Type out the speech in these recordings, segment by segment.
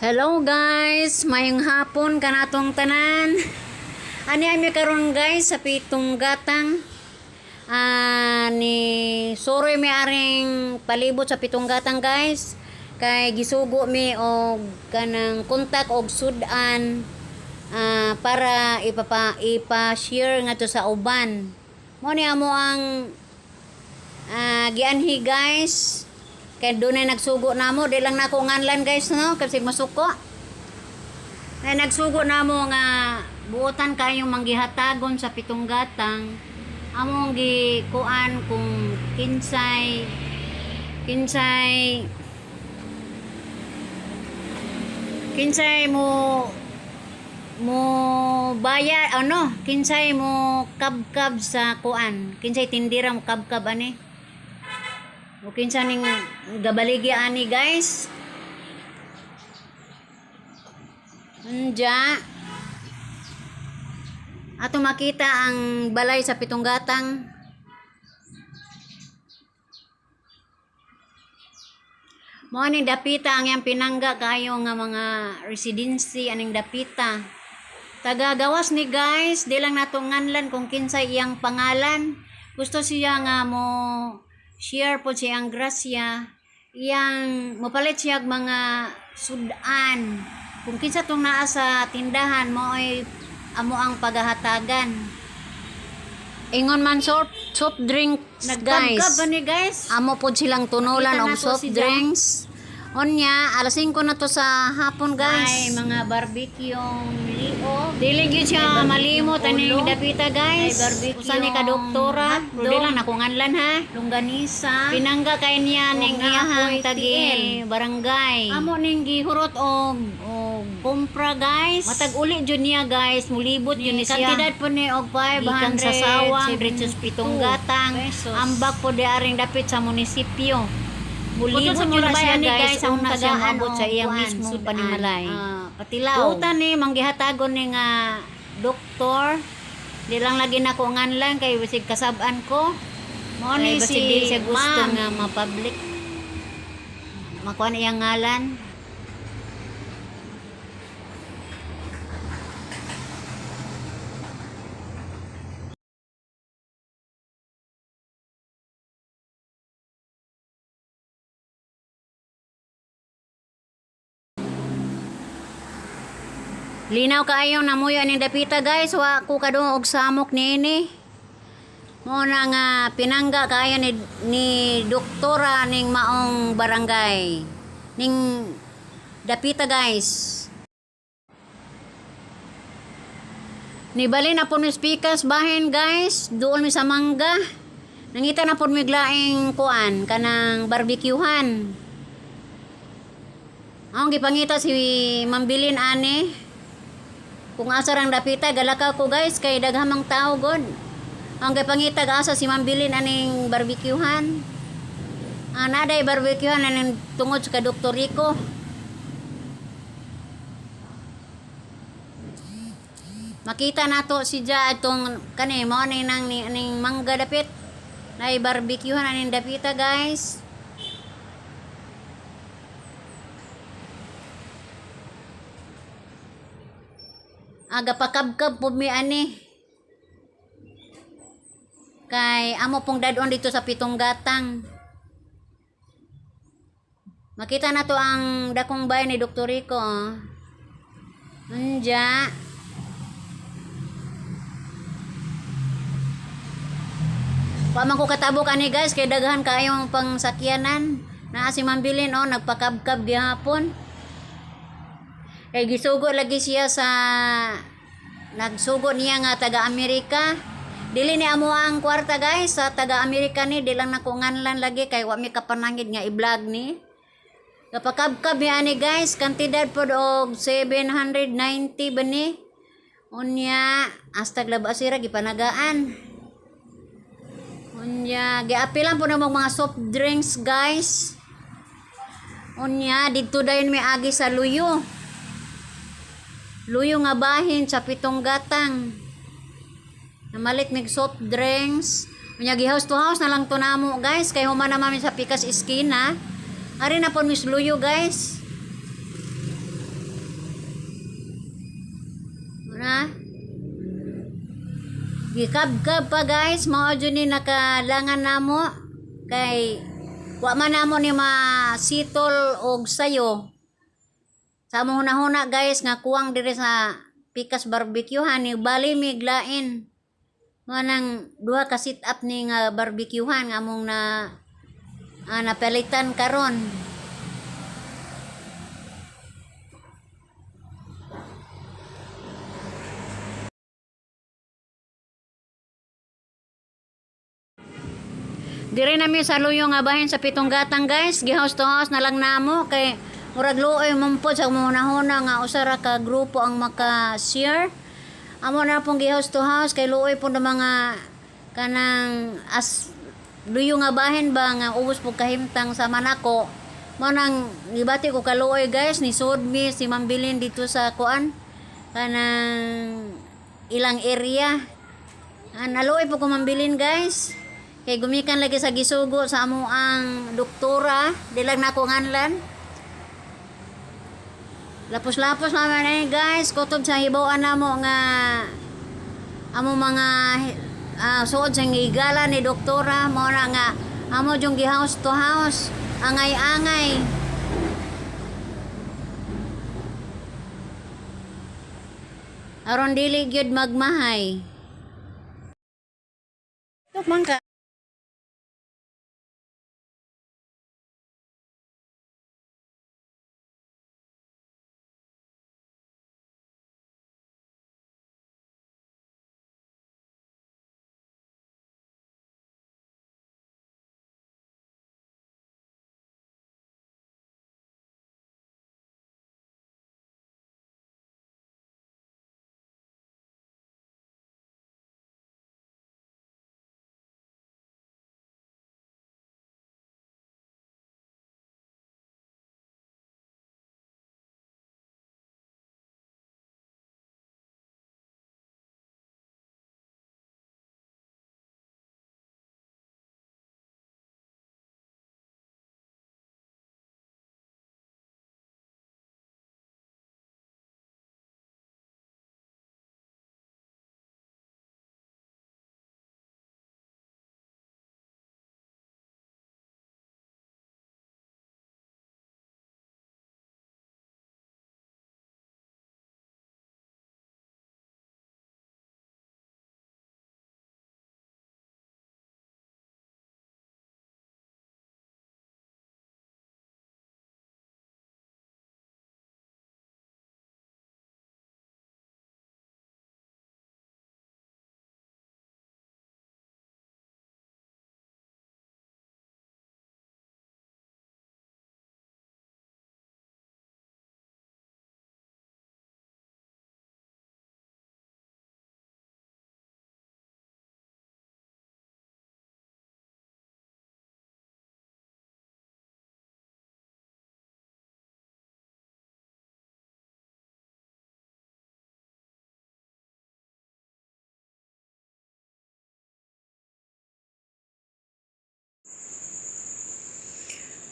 Hello guys, mayong hapon kanatong tanan. Ani ami karon guys sa pitong gatang. Ni suroy mi aring palibot sa pitong gatang, guys. Kay gisugo mi og kanang kontak og sudan para ipa-share ngadto sa uban. Mo ni amo ang gianhi, guys. Kay dunay nagsugo namo, di lang nako nganlan, guys, no, kasi masuko. Ay nagsugo namo nga buotan kayong manggihatagon sa pitong gatang. Among gikuan kung kinsay kinsay kinsay mo mo bayar, ano, kinsay mo kabkab sa kuan, kinsay tindira mo kabkab ani o kinsa ning gabaligya ani, guys. Anja ato makita ang balay sa pitong gatang. Mo aning dapita ang iyang pinangga kayo nga mga residency aning dapita. Taga gawas ni, guys, di lang nato nganlan kung kinsay iyang pangalan. Gusto siya nga mo share po siyang grasya, iyang mopalit siya og mga sudan. Kung kinsa tong naa sa tindahan mo ay amo ang paghahatagan. Ingon man soft drinks, guys. Nagkabkab ba ni, guys? Amo pod silang tunulan Nakita og na to soft si Jam. drinks. Unya, alas 5 na to sa hapon, guys. Ay, mga barbecue liog. Dili gyud siya Ay, barbecue malimot aning ulo. dapita, guys. Ay, barbecue Usa ni ka doktora. hotdog. Pero di lang nako nganlan ha. Longganisa. Pinangga kay niya Og ning naapoy iyahang tagi tiil. barangay. Amo ning gihurot og kumpra, guys. Matag uli jud niya, guys, mulibot jud ni siya. Kantidad po ni og 500 Gikan sa sawang, diretso sa pitong gatang. Pesos. Ambak po di aring dapit sa munisipyo. Mulibot Putol sa jud murabay siya, ani, guys, guys, ang una siya tagaan moabot sa og iyang kuan, mismong sudan. panimalay. Patilaw. Buta ni manggihatagon ni nga doktor. Di lang lagi nako nganlan kay bisig kasab-an ko. Mao Kay ni basig si dili siya gusto ma'am. nga ma-public. Makuha na iyang ngalan. Linaw kaayo namuyo aning dapita, guys, wa ko kadungog og samok niini. Mo na nga pinangga kaayo ni doktora ning maong barangay. Ning dapita, guys. Nibali na po mi speakers bahin, guys, doon mi sa mangga. Nangita na po mi glaing kuan kanang barbecuehan. Ang gipangita si Mambilin ani. Kung asa rang dapita, galakaw ko, guys, kay daghamang tao god. Ang gipangita asa si Mambilin aning barbecuehan. Naday barbecuehan aning tungod sa Dr. Rico. Makita nato si Ja atong kani mao ni nang ni aning mangga dapit. Nay barbecuehan aning dapita, guys. Aga pakabkab po mi ani. Kay amo pong dadon dito sa pitong gatang. Makita na to ang dakong bahay ni Dr. Rico. Oh. Anja. Pa man ko katabok ani, guys, kay daghan kaayong pangsakyanan. Naa si Mambilin, oh, nagpakabkab gihapon. Kay gisugo lagi siya sa nagsugo niya nga taga Amerika. Dili ni amo ang kwarta, guys, sa taga Amerika ni, di lang nako nganlan lagi kay wa mi kapanangid nga i-vlog ni. Kapakabkab ni ani, guys, kantidad pod og 790 ba ni? Unya, hasta labasira gipanagaan. Unya, giapilan po na mga soft drinks, guys. Unya, didto dayon may agi sa luyo. Luyo nga bahin sa pitong gatang. Namalit mig soft drinks. Unya, gi house to house na lang to namo, guys, kay human na mami sa pikas iskina. Ari na po mis luyo, guys. Na. Gikabkab pa, guys, mao jud ni nakalangan namo kay wa man namo ni masitol og sayo. Sa among hunahuna, guys, nga kuwang diri sa Pikas Barbecuehan ni bali mi glain. Mo nang duha ka sit up ni nga barbecuehan nga among na napalitan karon. Dire nami sa luyo nga bahin sa Pitong Gatang, guys, gihouse to house na lang namo kay murag luoy man pod sa hunahuna nga usa ra ka grupo ang maka-share. Amo na pong gihouse to house kay luoy po ng mga kanang as luyo nga bahin ba nga ubos po kahimtang sa manako. Mo nang gibati ko kaluoy, guys, ni sud mi si Mambilin dito sa kuan kanang ilang area. Naluoy po ko mambilin, guys. Kay gumikan lagi sa gisugo sa amo ang doktora, di lang nako nganlan. Lapos-lapos naman eh, guys, kutob sa hibaw namo nga amo mga suod sa higala ni doktora mo na nga amo jung gi house to house angay-angay. Aron dili gyud magmahay. Tok man ka.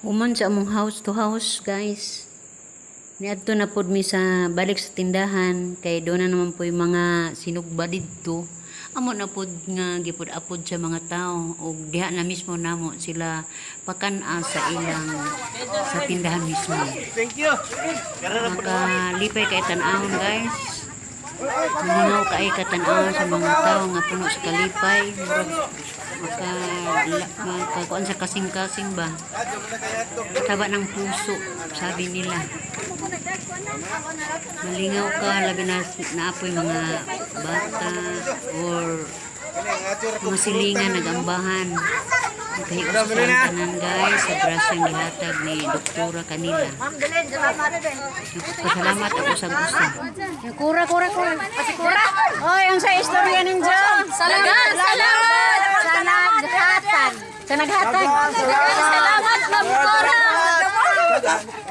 Human sa among house to house, guys. Niadto na pod mi sa balik sa tindahan kay doon na naman po yung mga sinugba didto. Amo na pod nga gipud-apod sa mga tao og diha na mismo namo sila pakan-a sa ilang sa tindahan mismo. Thank you. Makalipay kay tan-awon, guys. Malingaw kay katan-awon sa mga tao nga puno sa kalipay. Murag maka makakuan sa kasing-kasing ba. Taba ng puso, sabi nila. Malingaw ka, labi na naapoy mga bata or mga silingan nagambahan. Nagkahiusa sa tanan, guys, sa grasyang gihatag ni Doktora kanila. Pasalamat ako sa gusto. Kura, kura, kura. Kura. Oy, ang sa istorya ninyo. Salamat! Salamat! Sa naghatag. Sa naghatag. Salamat, Ma'am Cora!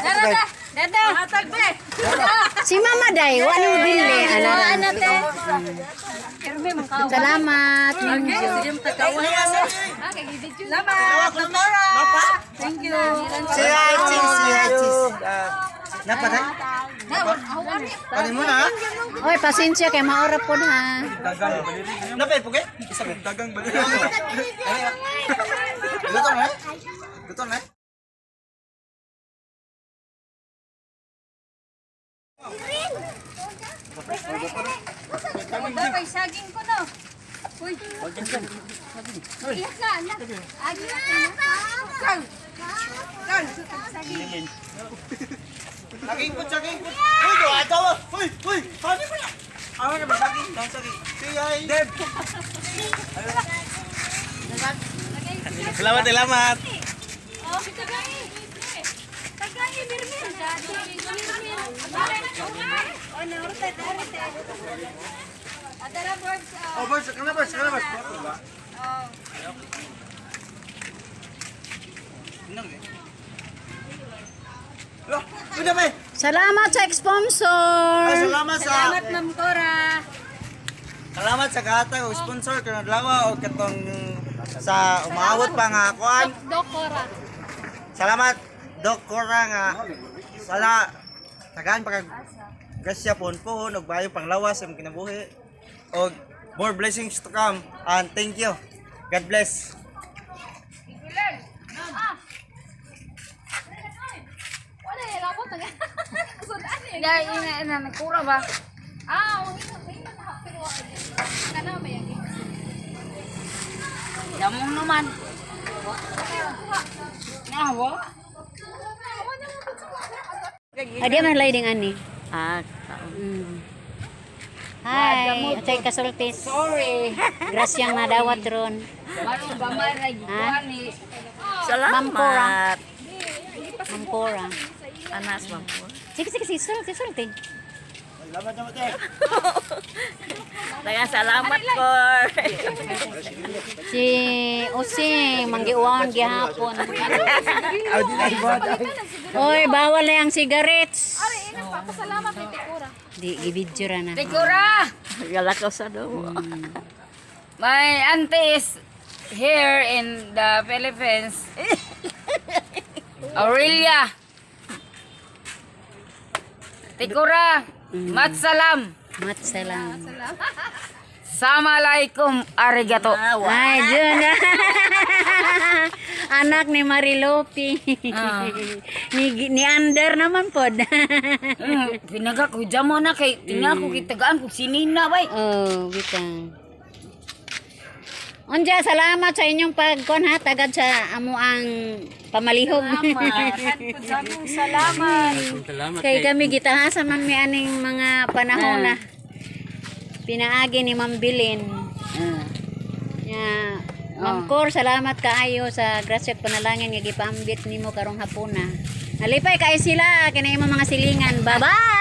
Dada! Dada! Hatag be! Si Mama Day, wa nang bili. Ano? Ano te? Salamat ninyo. Salamat, Ma'am Cora! Thank you. Say hi, cheese. Say hi, cheese. Napa na? Ano mo na? Oy, pasensya kay maora pod ha. Napay po kay? Isa ba? Dagang bali. Luto na? Luto na? Kay saging ko no. Uy. Iyak na, anak. Agi na. Kang. Kang. Saging. Saging po, saging po. Uy, do ato. Uy, uy. Sabi ko na. Awa na ba saging? Dang saging. Say Deb. Salamat, salamat. Oh, tagay. Tagay, mirmir. Mirmir. Oh, naurte, naurte. Adara birds. Oh, boss, kana boss, kana boss. Oh. Loh, udah may. Salamat sa sponsor. Ay, salamat sa Salamat, Ma'am Cora. Salamat sa kahatag og sponsor kanang adlaw og katong sa umaabot pa nga kuan. Doc Cora. Salamat Doc Cora nga sana tagaan pa kag grasya pon pohon og bayo panglawas sa imong kinabuhi og more blessings to come and thank you. God bless. Wala eh, labot na. Sudan eh. Ya, ina ina nagkura ba? Ah, ang ina ina na pero kana may agi. Damong naman. Nawa. Adi man lay ding ani. Ah, Hi, atay kasultis. Sorry. Grasyang nadawat ron. Mano ba may Ha? Salamat. Ma'am Cora. Ma'am Cora. Anas, Ma'am Cora. Sige, sige, sige, sulti, sulti. Salamat naman eh. Daghang salamat, Cor. Si Osing, manggiuan gihapon. Oy, bawal na yung cigarettes. Ina pa pasalamat kay Tikura. Di, gibidyo ra na. Tikura! Galakaw sa daw. My auntie is here in the Philippines. Aurelia. Tikura. Matsalam. Matsalam. Samalaikum arigato. Ay, dyan. Anak ni Marilopi. Ni Ander naman pod. Pinaga ko jamo na kay tinga ko kitagaan ko sinina bay. Oh, bitang. Unja, salamat sa inyong pagkon ha, tagad sa amo ang pamalihog. Salamat. Kay kami gitahasa man mi aning mga panahon na pinaagi ni Ma'am Bilin. Ya, Ma'am Cor, salamat kaayo sa grasya at panalangin nga gipaambit nimo karong hapuna. Nalipay kaayo sila kini imong mga silingan. Bye-bye.